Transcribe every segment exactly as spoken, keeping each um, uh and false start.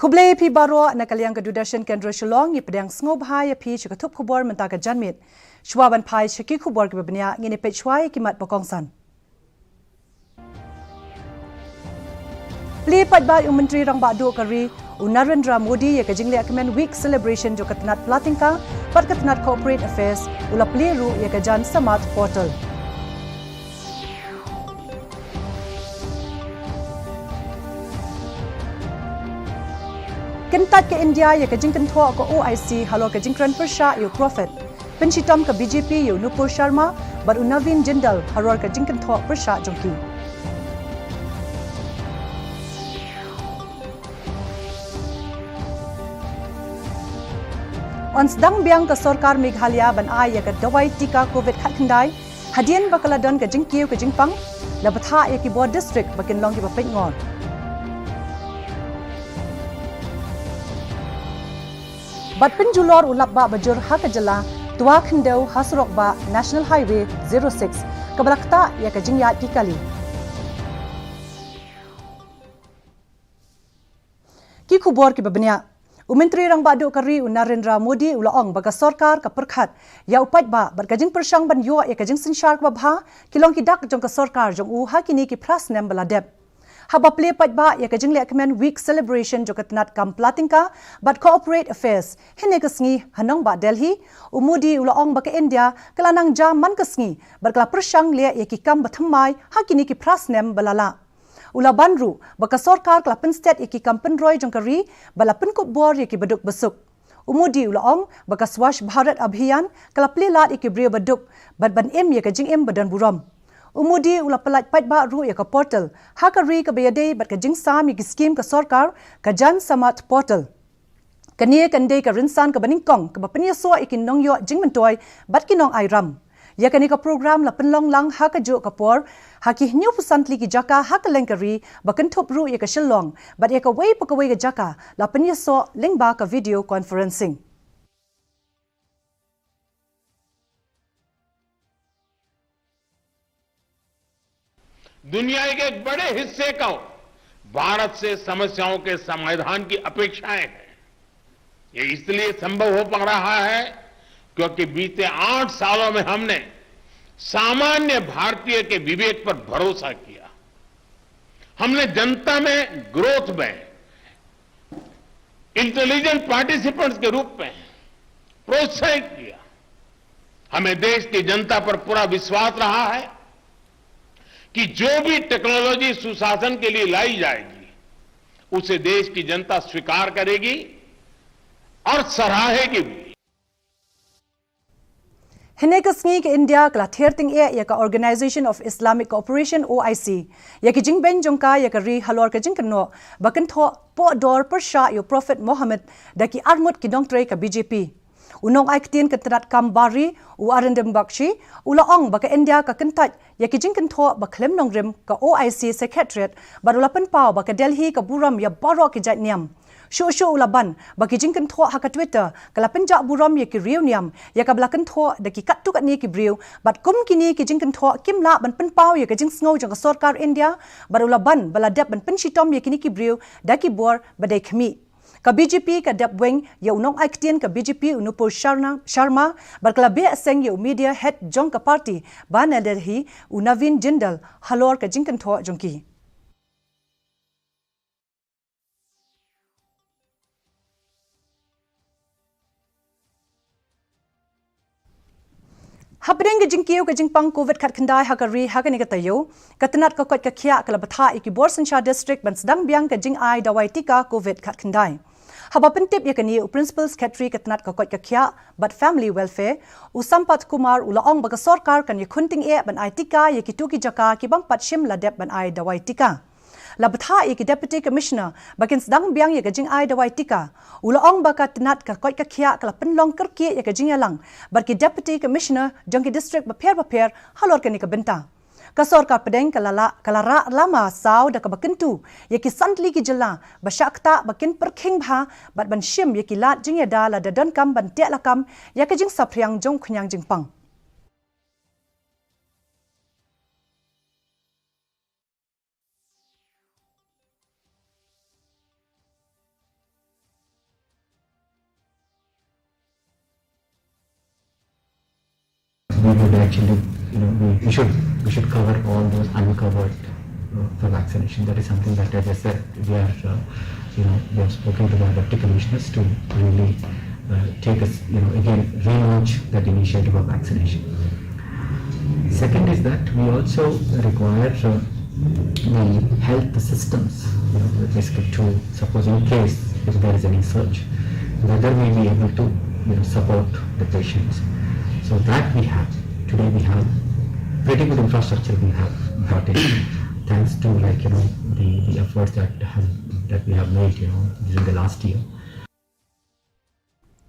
Khublei phi baroh, na ka liang ka Doordarshan Kendra Shillong, ngi pdiang sngewbha ïa phi sha ka thup khubor mynta ka janmiet. Shuwa ban phai sha ki khubor kiba bniah, ngin ïa peit shuwa ïa ki mat ba kongsan. Plie paidbah ïa u Myntri Rangbah Duh ka ri, u Narendra Modi, ïa ka jinglehkmen Week Celebration jong ka tnat pla tyngka bad ka tnat Corporate Affairs, u la plie ruh ïa ka Jan Samarth Portal. Kyntait ka India ïa ka jingkynthoh ka O I C halor ka jingkren pyrshah ïa u Prophet. Pynshitom ka B J P ïa u Nupur Sharma bad u Naveen Jindal halor ka jingkynthoh pyrshah jong ki. Yn sdang biang ka sorkar Meghalaya ban ai ïa ka dawai tika Covid khatkhyndai, hadien ba ka la don ka jingkiew ka jingpang, la bthah ïa ki bor district ba kin long kiba peitngor. Bad pynjulor u lapbah ba jur ha ka jylla, twa khyndew ha surok bah National Highway zero six, kaba la ktah ïa ka jingïaid ki kali. Ki khubor kiba bniah. U Myntri Rangbah Duh ka ri u Narendra Modi u la ong ba ka sorkar ka pyrkhat ïa u paidbah bad ka jingpyrshang ban ïoh ïa ka jingsynshar kaba bha, ki long ki dak jong ka sorkar jong u ha kine ki phra snem ba la dep. Haba plie paidbah ïa ka jinglehkmen Week Celebration jong ka tnat kam pla tyngka bad Corporate Affairs hynne ka sngi ha nongbah Delhi, u Modi u la ong ba ka India ka la nang jam man ka sngi bad ka la pyrshang leh ïa ki kam ba thymmai ha kine ki phra snem ba la lah. U la ban ruh ba ka sorkar ka la pynstet ïa ki kam pynroi jong ka ri bad la pynkup bor ïa ki baduk basuk. U Modi u la ong ba ka Swachh Bharat Abhiyan ka la plie lad ïa ki briew baduk bad ban im ïa ka jingim ba don burom. U Modi u la pyllait paidbah ruh ïa ka portal ha ka ri kaba ïadei bad ka jingsam ïa ki skim ka sorkar, ka Jan Samarth Portal. Kane kan dei ka rynsan kaba nyngkong kaba pynïasoh ïa ki nongïoh jingmyntoi bad ki nongai ram. Ïa kane ka program la pynlong lang ha kajuh ka por ha ki hynñiewphew san tylli ki jaka ha kylleng ka ri, ba kynthup ruh ïa ka Shillong bad ïa kawei pa kawei ka jaka la pynïasoh lyngba ka video conferencing. दुनिया के एक बड़े हिस्से को भारत से समस्याओं के समाधान की अपेक्षाएं हैं। ये इसलिए संभव हो पा रहा है क्योंकि बीते आठ सालों में हमने सामान्य भारतीय के विवेक पर भरोसा किया। हमने जनता में ग्रोथ में इंटेलिजेंट पार्टिसिपेंट्स के रूप में प्रोत्साहित किया। हमें देश की जनता पर पूरा विश्वास रहा है कि जो भी टेक्नोलॉजी सुशासन के लिए लाई जाएगी, उसे देश की जनता स्वीकार करेगी और सराहेगी भी। Hynne ka sngi ka India ka la ther tyngeh ïa ka Organisation of Islamic Cooperation, O I C, ïa ki jingbeiñ jong ka ïa ka ri halor ka jingkynnoh ba kynthoh pohdor pyrshah ïa u Prophet Mohammed da ki arngut ki nongtrei ka B J P. U nongai ktien ka tnat kam bar ri, u Arindam Bakshi, u la ong ba ka India ka kyntait ïa ki jingkynthoh ba khlem nongrim ka O I C Secretariat bad u la pynpaw ba ka Delhi ka burom ïa baroh ki jait niam. Shuh shuh u la ban ba ki jingkynthoh ha ka Twitter ka la pynjah burom ïa ki riewniam ïa kaba la kynthoh da ki katto katne ki briew, bad kum kine ki jingkynthoh kim lah ban pynpaw ïa ka jingsngew jong ka sorkar India, bad u la ban ba la dep ban pynshitom ïa kine ki briew da ki bor ba dei khmih. Ka B J P ka dep weng ïa u nongai ktien ka B J P u Nupur Sharna-, Sharma, bad ka la beh seng ïa u media head jong ka party ba na Delhi, u Naveen Jindal, halor ka jingkynthoh jong ki. Hapdeng ka jingkiew ka jingpang Covid khatkhyndai ha ka ri ha kane ka taïew, ka tnat ka koit ka khiah ka la bthah ïa ki bor synshar district ban sdang biang ka jingai dawai tika Covid khatkhyndai. Haba pyntip ïa kane, u Principal Secretary ka tnat ka koit ka khiah bad Family Welfare, u Sampath Kumar, u la ong ba ka sorkar kan ïakhun tyngeh ban ai tika ïa kito ki jaka ki bym pat shym la dep ban ai dawai tika. La bthah ïa ki Deputy Commissioner ba kin sdang biang ïa ka jingai dawai tika. U la ong ba ka tnat ka koit ka khiah ka la pynlong kyrkieh ïa ka jingïalang bad ki Deputy Commissioner jong ki district bapher bapher halor kane ka bynta. Ka sorkar pdeng ka la lah, ka la rah lama saw da kaba kyntu ïa ki san tylli ki jylla ba shah ktah ba kin pyrkhing bha bad ban shim ïa ki lad jingïada lada donkam ban teh lakam ïa ka jingsaphriang jong u khñiang jingpang. We would actually, you know, we, we should we should cover all those uncovered uh, for vaccination. That is something that, as I said, we are, uh, you know, we have spoken to the deputy commissioners to really uh, take us, you know, again relaunch that initiative of vaccination. Second is that we also require uh, the health systems, you know, with respect to suppose in case if there is any surge, whether we be able to, you know, support the patients. So that we have today, we have pretty good infrastructure we have brought in, thanks to, like, you know, the, the efforts that have that we have made, you know, during the last year.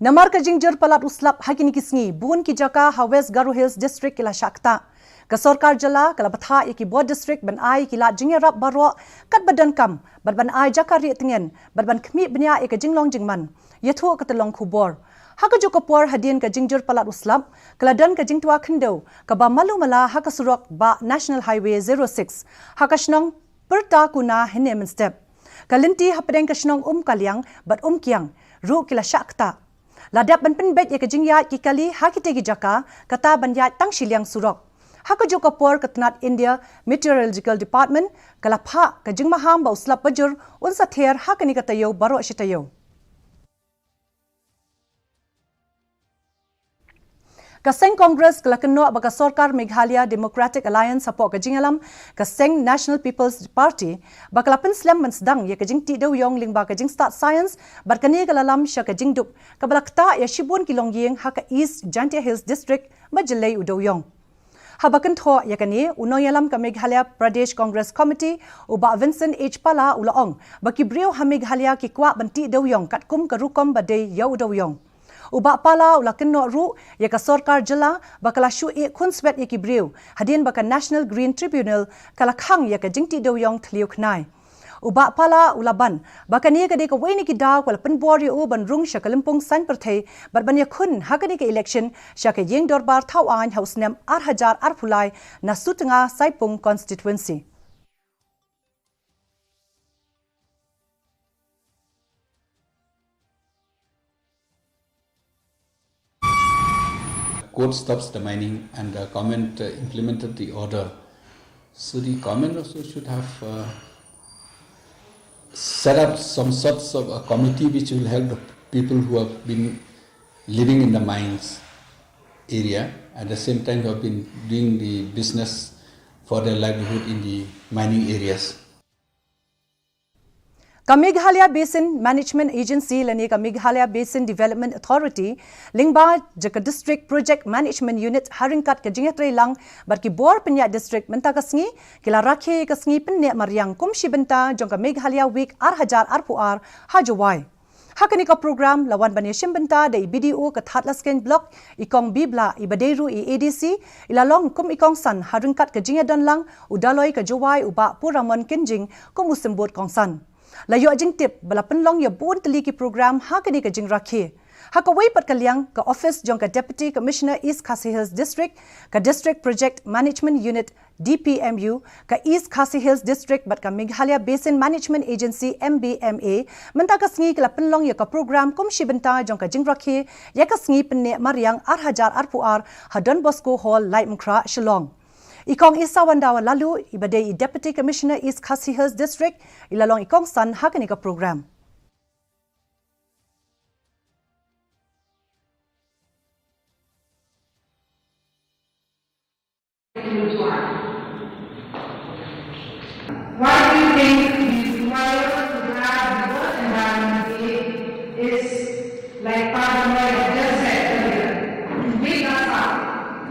Namar ka jingjur palat u slap ha kine ki sngi, bun ki jaka ha West Garo Hills District ki la shah ktah. Ka sorkar jylla ka la bthah ïa ki bor district ban ai ki lad jingïarap baroh katba donkam, bad ban ai jaka rieh tngen, bad ban khmih bniah ïa ka jinglong jingman, ïathuh ka tyllong khubor. Ha kajuh ka por hadien ka jingjur palat u slap, ka la don ka jingtwa khyndew kaba malu mala ha ka surok bah National Highway zero six, ha ka shnong Pyrta Kuna hynne mynstep. Ka lynti hapdeng ka shnong Umkaliang bad Umkiang ruh ki la shah ktah. La dep ban pynbeit ïa ka jingïaid ki kali ha kitei ki jaka, kata ban ïaid tang shiliang surok. Ha kajuh ka por ka tnat India Meteorological Department ka la phah ka jingmaham ba u slap bajur un sa ther ha kane ka taïew baroh shi taïew. Ka seng Congress ka la kynnoh ba ka sorkar Meghalaya Democratic Alliance hapoh ka jingïalam ka seng National People's Party ba ka la pynslem ban sdang ïa ka jingtih dewïong lyngba ka jingstad science, bad kane ka la lam sha ka jingdup kaba la ktah ïa shibun ki longïing ha ka East Jaintia Hills District ba jyllei u dewïong. Haba kynthoh ïa kane, u nongïalam ka Meghalaya Pradesh Congress Committee, u Bah Vincent H Pala, u la ong ba ki briew ha Meghalaya ki kwah ban tih dewïong katkum ka rukom ba dei ïa u dewïong. U Bah Pala u la kynnoh ruh ïa ka sorkar jylla ba ka la shu ïeh khunswet ïa ki briew hadien ba ka National Green Tribunal ka la khang ïa ka jingtih dewïong thliew khnai. U Bah Pala u la ban ba kane ka dei kawei na ki daw ka la pynbor ïa u ban rung sha ka lympung saiñ pyrthei bad ban ïakhun ha kane ka election sha ka ïing dorbar thaw aiñ ha u snem ar hajar arphew lai na Sutnga Saipung Constituency. Court stops the mining and the government uh, implemented the order. So the government also should have uh, set up some sorts of a committee which will help the people who have been living in the mines area, at the same time who have been doing the business for their livelihood in the mining areas. Ka Meghalaya Basin Management Agency lane ka Meghalaya Basin Development Authority lyngba jong ka District Project Management Unit ha ryngkat ka jingïatreilang bad ki bor pynïaid district mynta ka sngi ki la rakhe ïa ka sngi pynneh mariang kum shi bynta jong ka Meghalaya Week ar hajar arphew ar ha Jowai. Ha kane ka program la wan ban ïashim bynta da i B D O ka Thadlaskein Block, i Kong Bibla, i ba dei ruh i A D C, i la long kum i kongsan ha ryngkat ka jingïadonlang u Daloi ka Jowai u Bah Puramon Kynjing kum u symbud kongsan. La ïoh jingtip ba la pynlong ïa bun tylli ki program ha kane ka jingrakhe. Ha kawei pat ka liang, ka office jong ka Deputy Commissioner East Khasi Hills District, ka District Project Management Unit D P M U, ka East Khasi Hills District bad ka Meghalaya Basin Management Agency M B M A, mynta ka sngi ki la pynlong ïa ka program kum shi bynta jong ka jingrakhe ïa ka sngi pynneh mariang ar hajar arphew ar ha Don Bosco Hall, Laitumkhrah, Shillong. I Kong Isawanda Wahlaloo, i ba dei i Deputy Commissioner East Khasi Hills District, i la long i kongsan ha kane ka program. Why do you think we require to have the World Environment Day is, like Father Moy had just said earlier, to wake us up,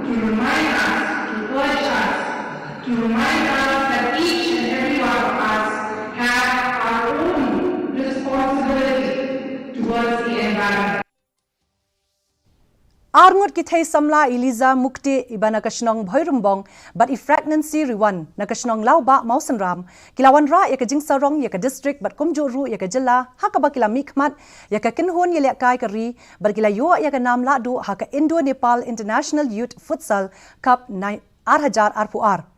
to remind us, to urge us, to remind us that each and every one of us have our own responsibility towards the environment. Ar ngut ki thei samla, i Liza Mukti, i ba na ka shnong Bhoirymbong, bad i Pregnancy Riwan na ka shnong Lawbah Mawsynram, ki la wanrah ïa ka jingsarong ïa ka district bad kumjuh ruh ïa ka jylla ha kaba ki la mihkhmat ïa ka kynhun ïalehkai ka ri bad ki la ïoh ïa ka nam lahduh ha ka Indo-Nepal International Youth Futsal Cup ar hajar arphew ar.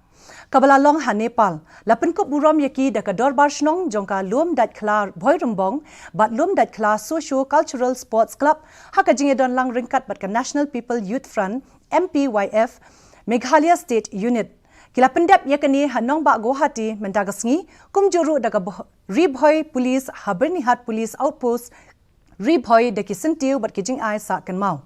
Kaba la long ha Nepal, la pynkup burom ïa ki da ka Dorbar Shnong jong ka Lum Dait Khla Bhoirymbong bad Lum Dait Khla Socio Cultural Sports Club ha ka jingïadon lang ryngkat bad ka National People Youth Front, M P Y F, Meghalaya State Unit. Ki la pyndep ïa kane ha nongbah Guwahati mynta ka sngi, kumjuh ruh da ka Bho-, Ri Bhoi Police ha Byrnihat Police Outpost, Ri Bhoi da ki syntiew bad ki jingai sah kynmaw.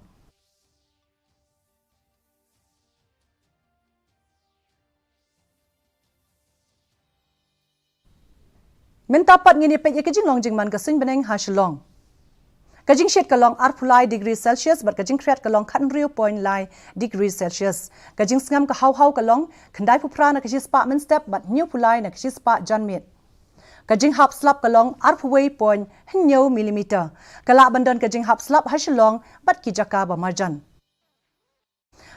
Mynta pat ngin ïa peit ïa ka jinglong jingman ka suiñ bneng ha Shillong. Ka jingshit ka long arphew lai degree Celsius bad ka jingkhriat ka long khathynriew point lai degree Celsius. Ka jingsngem ka haw haw ka long khyndaiphew phra na ka shispah mynstep bad hynñiewphew lai na ka shispah janmiet. Ka jinghap slap ka long arphew wei point hynñiew millimeter. Ka lah ban don ka jinghap slap ha Shillong bad ki jaka ba marjan.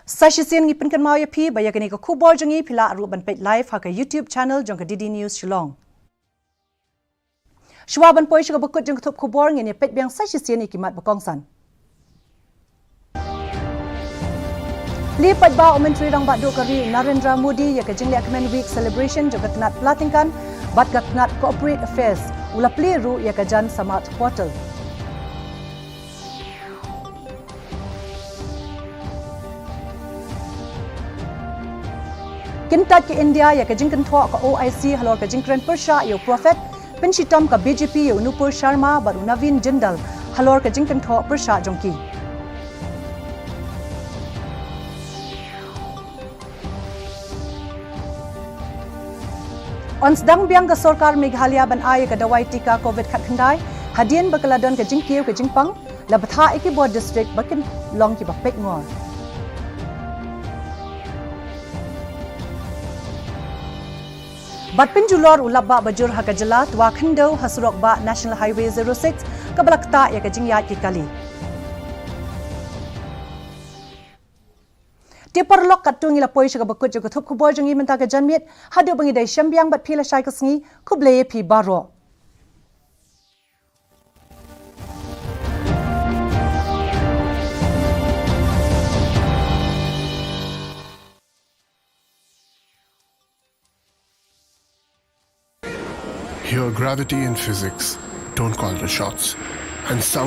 Sa shisien ngi pynkynmaw ïa phi ba ïa kane ka khubor jong ngi phi lah ruh ban peit live ha ka YouTube channel jong ka D D News Shillong. Shuwa ban poi sha kaba kut jong ka thup khubor, ngin ïa peit biang sa shisien ïa ki mat ba kongsan. Plie paidbah u Myntri Rangbah Duh ka ri Narendra Modi ïa ka jingleh kmen week celebration jong ka tnat pla tyngkan bad ka tnat Corporate Affairs, u la plie ruh ïa ka Jan Samarth portal. Kyntait ka India ïa ka jingkynthoh ka O I C halor ka jingkren pyrshah ïa u Prophet, pynshitom ka B J P ïa u Nupur Sharma bad u Naveen Jindal halor ka jingkynthoh pyrshah jong ki. Yn sdang biang ka sorkar Meghalaya ban ai ïa ka dawai tika Covid khatkhyndai, hadien ba ka la don ka jingkiew ka jingpang, la bthah ïa ki bor district ba kin long kiba peit ngor. Bad pynjulor u lapbah ba jur ha ka jylla, twa khyndew ha surok bah National Highway zero six, kaba la ktah ïa ka jingïaid ki kali. Te paralok, katto ngi la poi sha kaba kut jong ka thup khubor jong ngi mynta ka janmiet, haduh ba ngi dei shem biang bad phi lashai ka sngi, khublei ïa phi baroh. Here, gravity and physics don't call the shots, and sound